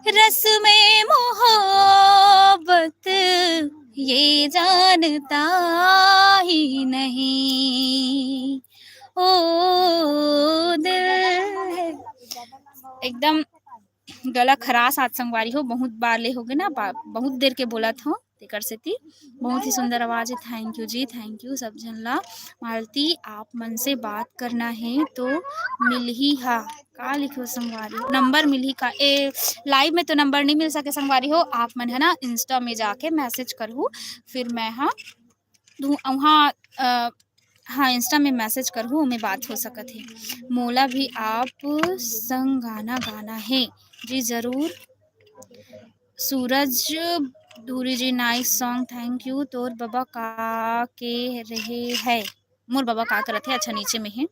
रस्म मोहब्बत, ये जानता ही नहीं। ओ दिल है। एकदम गला खरास आज संगवारी हो, बहुत बार ले होगे ना, बा-, बहुत देर के बोलत हो, तेकर सेती। बहुत ही सुंदर आवाज है। थैंक यू जी, थैंक यू सब झन ला। मालती, आप मन से बात करना है तो मिलही हा। का लिखे हो संगवारी हो? नंबर मिलही का? ए, लाइव में तो नंबर नहीं मिल सके संगवारी हो, आप मन है ना इंस्टा में जाके मैसेज करहू, फिर मैं हा दू-, वहाँ, अ, हाँ, इंस्टा में मैसेज करहू, ओमे बात हो सकत हे। मोला भी आप संग गाना गाना हे जी, जरूर। सूरज धूरी जी, नाइस सॉन्ग, थैंक यू। तोर बबा का के रहे है? मोर बबा का करत हे? अच्छा, नीचे में हे।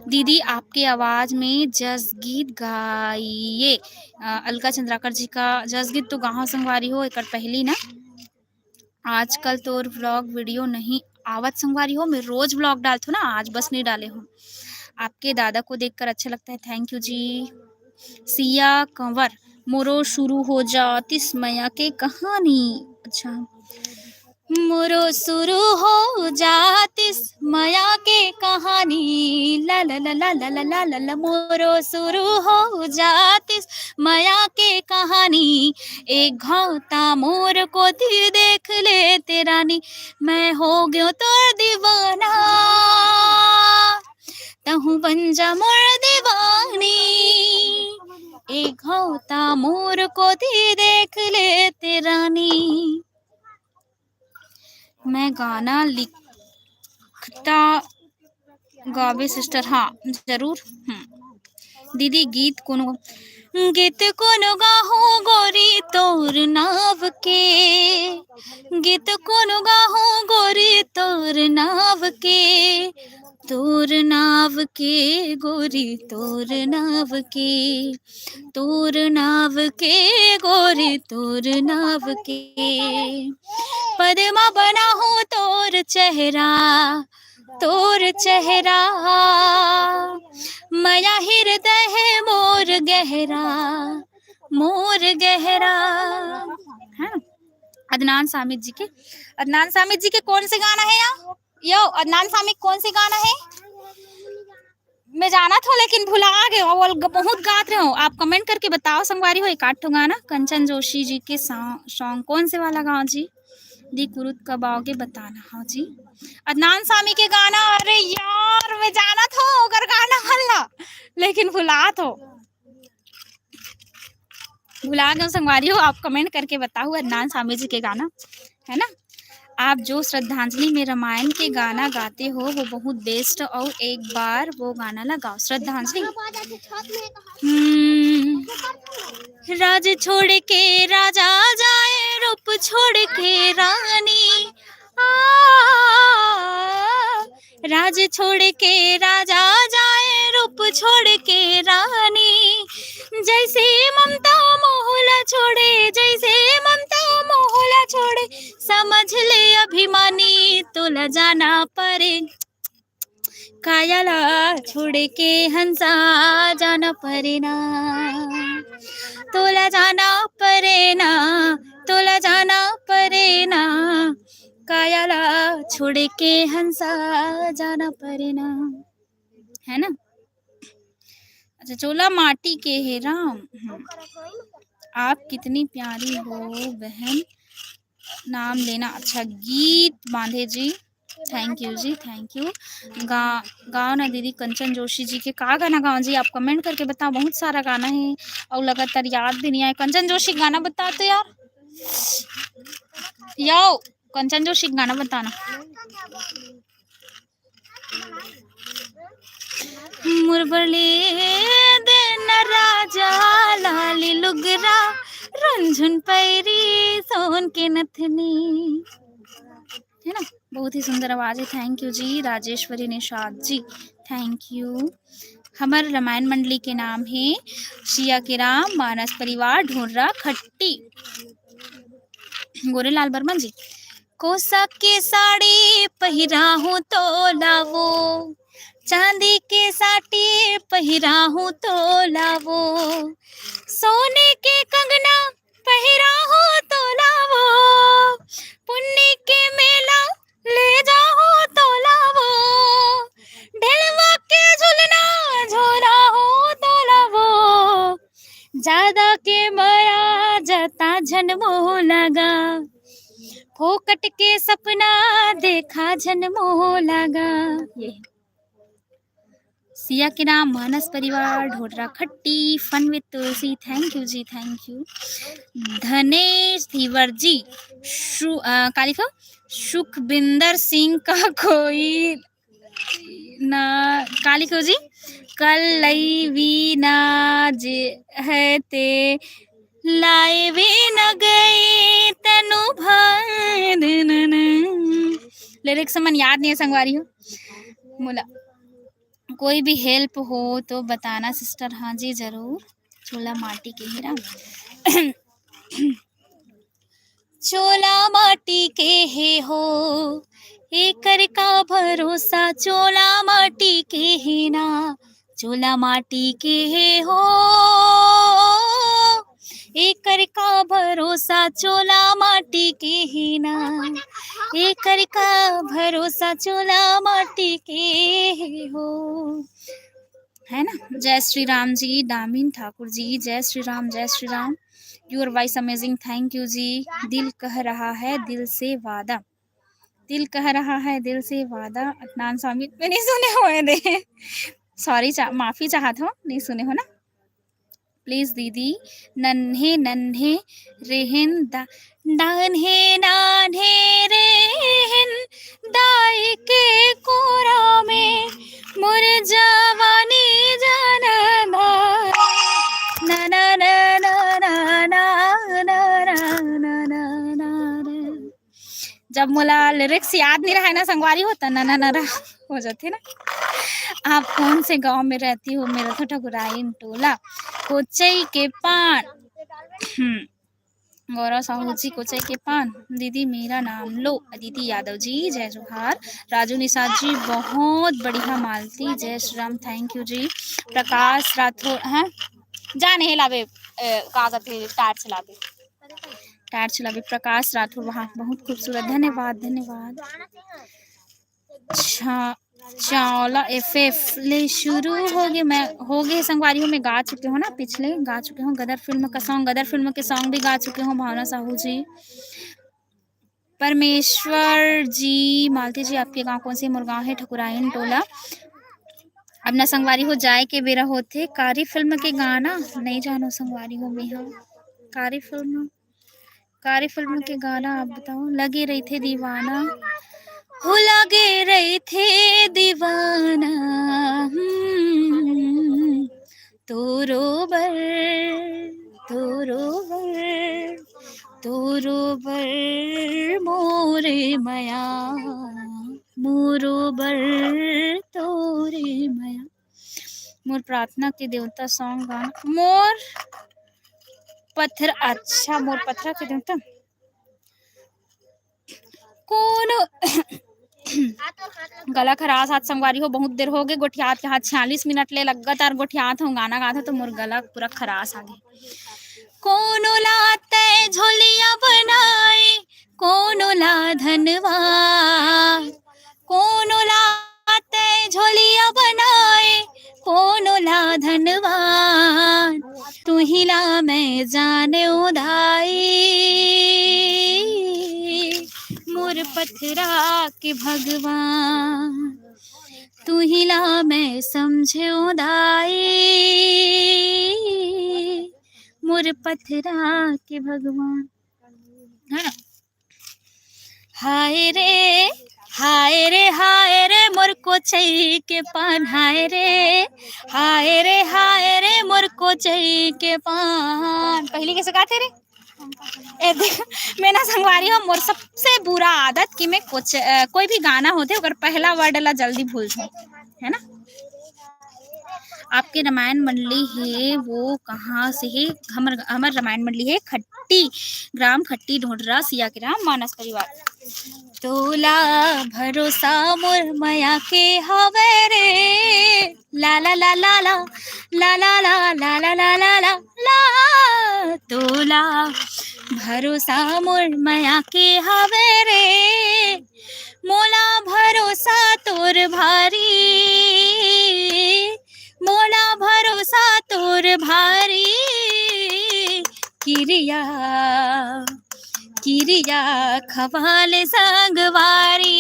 दीदी, आपके आवाज में जस गीत गाइए। अ, अलका चंद्राकर जी का जस गीत तो गाहव संगवारी हो, एकर पहली ना। आजकल तोर व्लॉग वीडियो नहीं आवत संगवारी हो, मैं रोज व्लॉग डालथों ना, आज बस नहीं डाले हो। आपके दादा को देखकर अच्छा लगता है, थैंक यू जी। सिया कंवर, मोरो शुरू हो जातिस मया के कहानी। अच्छा, मोरो शुरू हो जातिस मया के कहानी, ला ला ला ला ला ला ला ला ला, मोरो शुरू हो जातिस मया के कहानी। एक घाव ता मोर कोती देख लेते रानी, मैं हो गयो तोर दीवाना, तहूँ बन जा मोर दीवानी। एक घाव ता मोर कोती देख लेते रानी। मैं गाना लिखता गाबे सिस्टर, हाँ, जरूर। हम्म। दीदी, गीत कोनो, गीत कोनो गाहूँ गोरी तोर नाव के, गीत कोनो गाहूँ गोरी तोर नाव के, तोर नाव के गोरी तोर नाव के, तोर नाव के गोरी तोर नाव के। पदमा बनाहूँ तोर चेहरा, तोर चेहरा, मया हृदय हे मोर गहरा, मोर गहरा, है ना? अदनान सामित जी के, अदनान सामित जी के कौन से गाना है यार? यो, अदनान सामित कौन से गाना है? मैं जानत हो, लेकिन भुला गए हो, वो ग-, बहुत गात रहे हो। आप comment करके बताओ संगवारी हो, एक आध ठो गाना कंचन जोशी जी के सॉन्ग, सॉन्ग कौन से वाला गाओ जी? दी कुरुत कब आओगे बताना। हाँ जी, अदनान सामी के गाना। अरे यार, मैं जानत हो ओकर गाना हल्ला, लेकिन भुलात हो, भुला गए संगवारी हो। आप comment करके बताओ अदनान सामी जी के गाना, है ना? आप जो श्रद्धांजलि में रामायण के गाना गाते हो, वो बहुत बेस्ट, और एक बार वो गाना लगाओ, श्रद्धांजलि। हम्म, राज छोड़ के राजा जाए, रूप छोड़ के रानी। आ, राज छोड़ के राजा जाए, रूप छोड़ के रानी। जैसे ममता मोहला छोड़े, जैसे ममता मोहला छोड़े, समझ ले अभिमानी, तोला जाना परे। कायाला छोड़ के हंसा जाना परे ना, तोला जाना परे ना, तोला जाना परे ना, कायाला छोड़ के हंसा जाना परे ना, है ना? अच्छा, चोला माटी के हे राम। हम्म। आप कितनी प्यारी हो बहन, नाम लेना। अच्छा, गीत बांधे जी, thank you जी, thank you। गा गाओ ना दीदी, कंचन जोशी जी के का गाना गाओ जी? आप comment करके बताओ, बहुत सारा गाना है और लगातार याद भी नहीं आए। कंचन जोशी गाना बताओ तो यार, यो कंचन जोशी गाना बताना। मुरबले देना राजा लाली लुगरा, रुनझुन पैरी सोन के नथनी, है ना? बहुत ही सुंदर आवाज है। Thank you ji Rajeshwari Nishad ji, thank you। हमर रामायण मंडली के नाम है सिया के राम, मानस परिवार, ढोर्रा खट्टी, गोरेलाल वर्मा जी। कोसा के साड़ी पहिरा हूँ तो लावो, चांदी के साटी पहिरा हूँ तो लावो, सोने के कंगना पहिरा हूँ तो लावो, पुन्नी के मेला ले जाओ तो लावो, ढेलवा के झुलना झोरा हो तो लावो, जादा के मया जता झन मोह लगा, फोकट के सपना देखा झन मोह लगा। ये सिया के नाम, मानस परिवार, ढोडरा खट्टी, Fun with Tulsi, thank you जी, thank you। धनेश धीवर जी, शु-, अ, का लिखो? सुखबिंदर सिंह का कोई ना, का लिखो जी? कल लई भी ना जे है ते लाए भी न गई तनु भार। लिरिक्स मन याद नहीं है संगवारी हो। मोला कोई भी हेल्प हो तो बताना सिस्टर। हाँ जी, जरूर। चोला माटी के हीरा। चोला माटी के हे हो, एकर का भरोसा, चोला माटी के हे ना, चोला माटी के हे हो, एकर का भरोसा, चोला माटी के हे ना, एकर का भरोसा, चोला माटी के हे हो, है ना? जय श्री राम जी, दामिन ठाकुर जी, जय श्री राम, जय Shri Ram. Your voice amazing, thank you जी। दिल कह रहा है, दिल से वादा, दिल कह रहा है, दिल से वादा। अदनान सामित में नहीं सुने हुए दे, सॉरी, चा-, माफी चाहत हो, नहीं सुने हो ना। प्लीज दीदी, नन्हे नन्हे रेहेन दा-, नान्हे नान्हे रेहेन दाई के कोरा में मोर जवानी जाना दा। ना, ना, ना। जब मोला लिरिक्स याद नहीं रहा ना संगवारी हो, त ना, ना, ना, ना हो जाते ना। आप कौन से गांव में रहती हो? मेरा तो ठकुराइन टोला, कोचई के पान। हम्म, गौरव साहू जी, कोचई के पान। दीदी, मेरा नाम लो। अदिति यादव जी, जय जोहार। राजू निषाद जी, बहुत बढ़िया मालती, जय श्री राम, thank you जी। प्रकाश राठौर, हैं? जाने हे लाबे, अ, का कथे, टार्च लाबे, टार्च लाबे, प्रकाश राठौर, वहाँ बहुत खूबसूरत। धन्यवाद, धन्यवाद। अच्छा, चावला एफ एफ ले शुरू हो गए। मैं हो गए संगवारी हो, मैं गा चुके हूँ ना, पिछले गा चुके हूँ गदर फिल्म का सॉन्ग, गदर फिल्म के सॉन्ग भी गा चुके हूँ, भावना साहू जी। परमेश्वर जी, मालती जी, आपके गांव कौन से? मोर गांव है ठकुराइन टोला। अब ना संगवारी हो, जाए के बेरा होथे। कारी फिल्म के गाना नहीं जानो संगवारी हो, मैं हा कारी फिल्म, कारी फिल्म के गाना आप बताओ। लगे रहिथे दीवाना, हो लगे रहिथे दीवाना, हम्म, तोरो बर, तोरो बर, तोरो बर मोरे मया, मोरो बर तोरे मया। मोर प्रार्थना के देवता सॉन्ग गाना, मोर पत्थर, अच्छा, मोर पत्थर के देवता। कोनो गला खराश आत संगवारी हो, बहुत देर हो गए गोठियात के, हाँ, छियालीस मिनट ले लगातार गोठियात हूँ, गाना गात हूँ, तो मोर गला पूरा खराश आ गए। कोनो ला तै झोलिया बनाए, कोनो ला धनवा, कोनो ला तै झोलिया बनाए, कोनो ला धनवा, तुही ला मैं जाने उदाई, मोर पथरा के भगवान, तुही ला मैं समझे उदाई, मोर पथरा के भगवान, है ना? हाय रे, हाय रे, हाय रे, मोर कोचई के पान, हाय रे, हाय रे, हाय रे, मोर कोचई के पान। पहली कैसे गाते रे? ए, देख, मैं ना संगवारी हो, मोर सबसे बुरा आदत कि मैं कुछ, अ, कोई भी गाना होथे, ओकर पहला वर्ड ला जल्दी भूल जाऊँ, है ना? आपके रामायण मंडली है, वो कहाँ से है? हमर, हमर रामायण मंडली है खट्टी, ग्राम खट्टी ढोडरा, सिया के राम मानस परिवार। तोला भरोसा मोर मया के हवे रे, ला ला ला ला ला, ला ला ला ला ला ला ला ला ला, तोला भरोसा मोर मया के हवे रे, मोला भरोसा तोर भारी, मोला भरोसा तोर भारी, किरिया, किरिया खवाले संगवारी।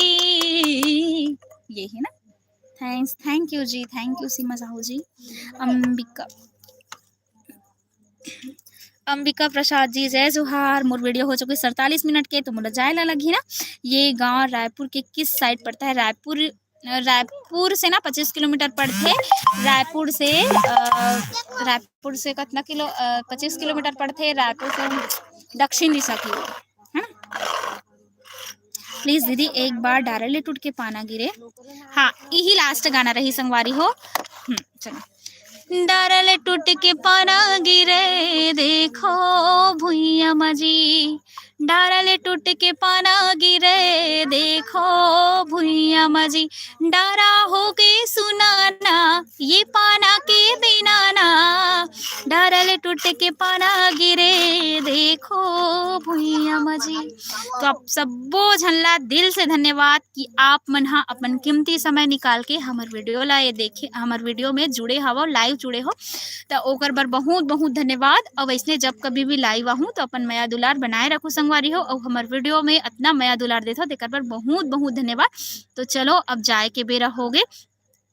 ये है ना? थैंक्स, थैंक यू जी, थैंक यू सीमा साहू जी। अंबिका, अंबिका प्रसाद जी, जय जोहार। मोर वीडियो हो चुकी सैंतालीस मिनट के, तो मोला जाए ला लगही ना। ये गांव रायपुर के किस साइड पड़ता है? रायपुर, रायपुर से ना पच्चीस किलोमीटर पड़थे। रायपुर से, अ, रायपुर से कितना किलो, अ, पच्चीस किलोमीटर पड़थे रायपुर से, दक्षिण दिशा की ओर, है ना? प्लीज दीदी, एक बार डारा ले टूट के पाना गिरे। हाँ, यही लास्ट गाना रही संगवारी हो। हम्म, चलो। डारा ले टूट के पाना गिरे, देखो भुइया मजी, डारा ले टूट के पाना गिरे, देखो भुइया मजी, डारा हो के सुनाना, ये पाना के बिनाना, डारा ले टूट के पाना गिरे, देखो भुइया मजी। तो आप सब्बो झन ला दिल से धन्यवाद कि आप मन हा अपन कीमती समय निकाल के हमर वीडियो ला ये देखे, हमर वीडियो में जुड़े हवो, लाइव जुड़े हो, त ओकर बर बहुत बहुत धन्यवाद। अउ वैसने जब कभी भी लाइव आहूँ तो अपन मया दुलार बनाए रखो संगवारी हो, अउ हमर वीडियो में अतना मया दुलार देथो तेकर बर बहुत बहुत धन्यवाद। तो चलो, अब जाए के बेरा हो गे,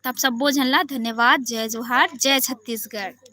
तब सब्बो झन ला धन्यवाद। जय जोहार, जय छत्तीसगढ़।